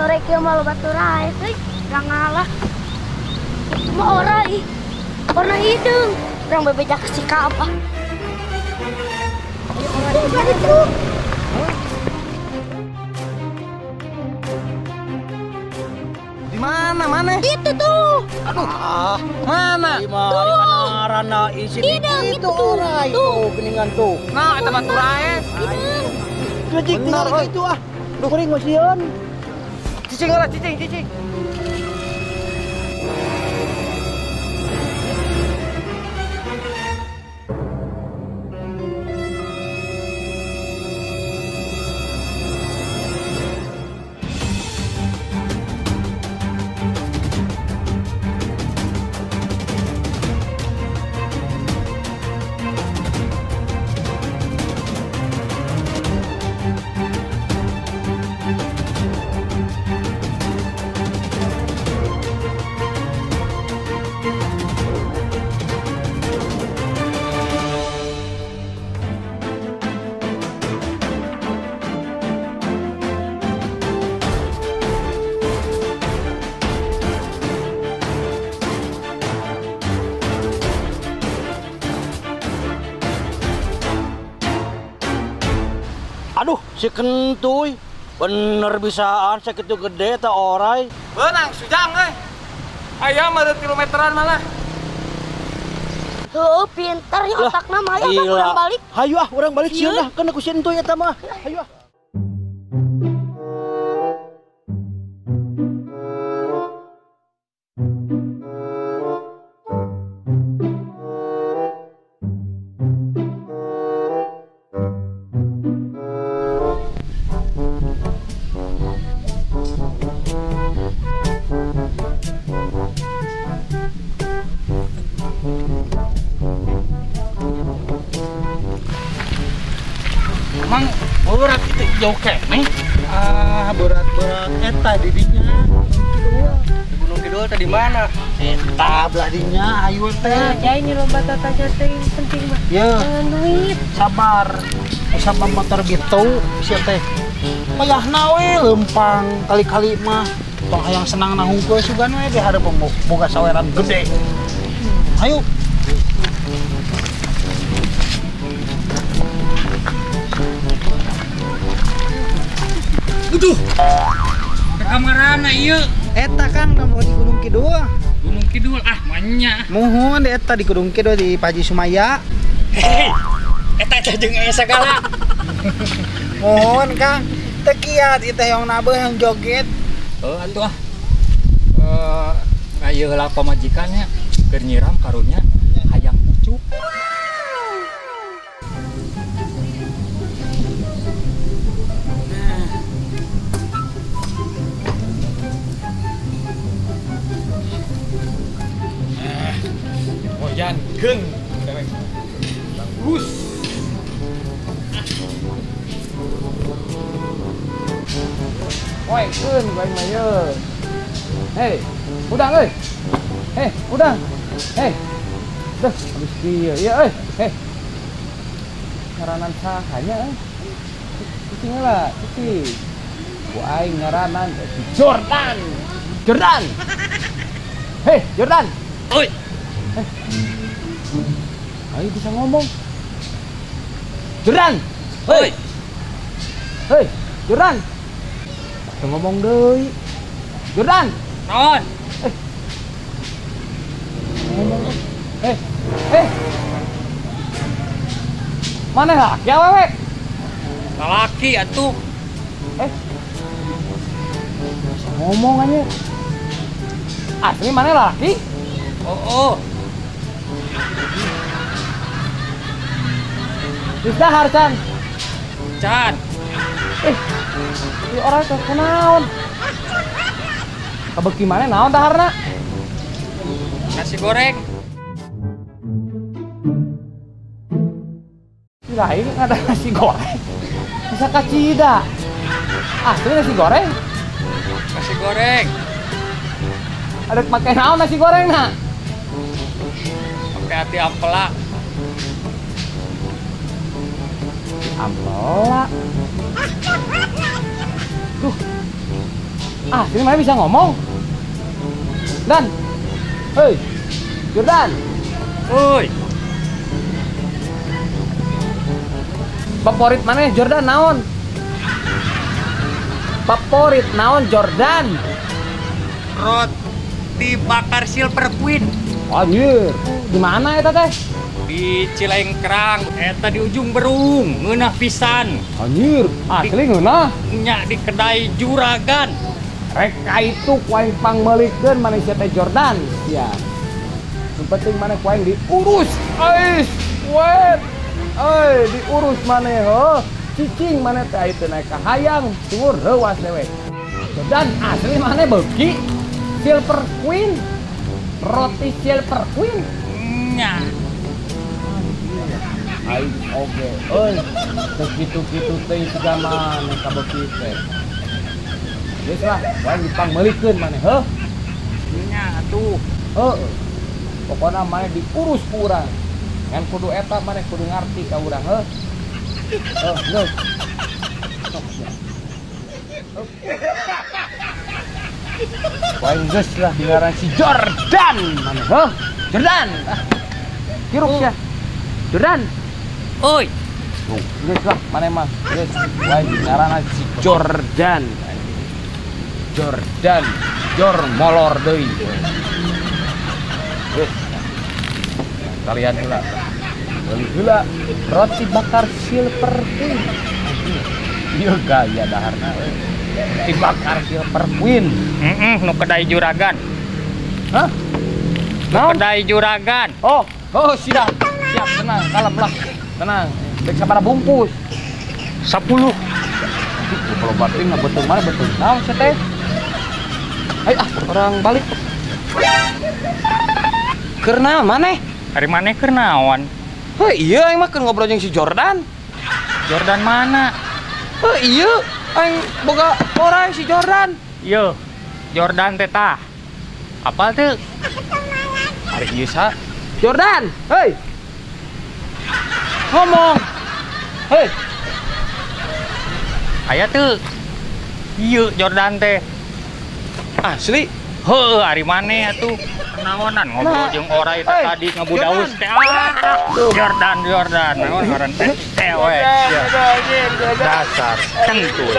Sore kieu mah loba turai euy, urang ngalah. Itu mah orai. Warna hideung. Urang bebeja ka si Kaab ah. Itu. Di mana mana? Itu tuh. Aduh, mana? Di mana isi itu orai tuh geningan tuh. Nah, eta mah turaes. Cicing tinggal itu ah. Duh kuring masieun. Cicing lah, cicing, cicing. Aduh, si kentuy. Bener bisaan sakitu gede ta orai. Beunang sujang euy. Aya mah 3 meteran malah. Heuh, pinter ya otakna mah. Hayu ah urang balik. Hayu ah urang balik sieun lah kana ku si entuy eta mah. Hayu ah. Emang berat itu jauh keneh? Ah, berat-berat eta didinya. Kidul. Di Gunung Kidul tadi mana? Eta belah dinya ayo teh. Nah, ya ini lomba tata teh penting mah. Ya. Jangan duit. Sabar. Sabar motor gitu sia teh. Payahna we lempang kali-kali mah. Tong hayang senang na hungkul sugan we di hareup boga saweran gede. Ayo. Aduh, ke kamarana ieu. Eta Kang nu di Gunung Kidul. Gunung Kidul ah manya. Muhun di eta di Gunung Kidul di Pak Haji Sumaya. Hei, eta eta jeung aya sagala. Muhun Kang, teu kiat ieu teh yang nabeuh yang joget. Heuh atuh ah. Ieu heula pamajikannya keur nyiram karunya hayang pucuk. Jangan bagus. Woi, keun gua mah ye. Hei, udang euy. Hei, udang. Hei. Duh, habis kieu ieu euy. Hei. Ngaranan saha nya euy? Cicing heula, cicing. Ku aing ngaranan si Jordan. Jordan. Hei, Jordan. Oi. Ayo bisa ngomong. Jordan. Hei. Hei, Jordan. Bisa ngomong deui. Jordan. Naon? Ngomong. Mana laki awewe? Lalaki atuh. Bisa ngomong aja. Asli mana laki? Oh. Geus dahar can. Can. Ieu orang teh kunaon? Kabeuki mana naon daharna? Nasi goreng. Kirain ada nasi goreng. Bisa kacida. Asli nasi goreng. Nasi goreng. Ada pakai naon nasi goreng na? Pakai hati ampela. Ampela. Duh. Ah, sini mana bisa ngomong? Dan. Hei. Jordan. Oi. Favorit mana Jordan naon? Favorit naon Jordan? Roti bakar Silver Queen. Anjir, di mana eta teh? Di Cilengkrang, eta di ujung Berung, ngeunah pisan. Anjir, asli ngeunah. Nya di kedai juragan. Rek itu ku aing pangmeulikeun maneh sia teh Jordan. Ya. Nu penting maneh ku aing diurus. Ais, wet. Euy, diurus maneh heuh. Cicing maneh teh aya teu naek ka hayang, sumur reuas dewek. Jordan asli maneh beuki Silver Queen. Roti Silver Queen. Nya. Aing oge euy, teu kitu-kitu teuing siga maneh ka beuki teh. Geus lah, aing dipangmeulikeun maneh heuh. Nya atuh. Heuh. Pokona maneh diurus ku urang. Ngan kudu eta maneh kudu ngarti ka urang heuh. Heuh, geus. Sok sia. Aing geus lah ngaran si Jordan maneh heuh. Jordan. Hirup sia. Jordan. Oi. Tuh, geus lah maneh mah. Geus aing ngaranna si Jordan. Jordan, Jor molor deui. Geus. Kalian heula. Meuli heula roti bakar Silver Queen. Ieu gaya daharna euy. Roti bakar Silver Queen. Heeh, nu kedai juragan. Hah? Nu kedai juragan. Oh, oh siap. Siap, tenang, kalem lah. Tenang. Rek sabaraha bungkus? 10. Kalau batin mah betul mana betul. Naon sia teh? Ayo ah, orang balik. Keur naon maneh? Ari maneh keur naon? Heuh, iya aing mah keur ngobrol jeung si Jordan. Jordan mana? Heuh, iya aing boga orai si Jordan. Ieu, Jordan teh tah. Apal teu? Ari ieu sa? Jordan, hei. Ngomong. Hei. Aya teu? Ieu Jordan teh. Asli. Heuh, ari maneh atuh. Naonan ngobrol jeung orai teh tadi ngabudaus teh. Jordan, Jordan, naon ngaran teh? Teh we. Dasar kentut.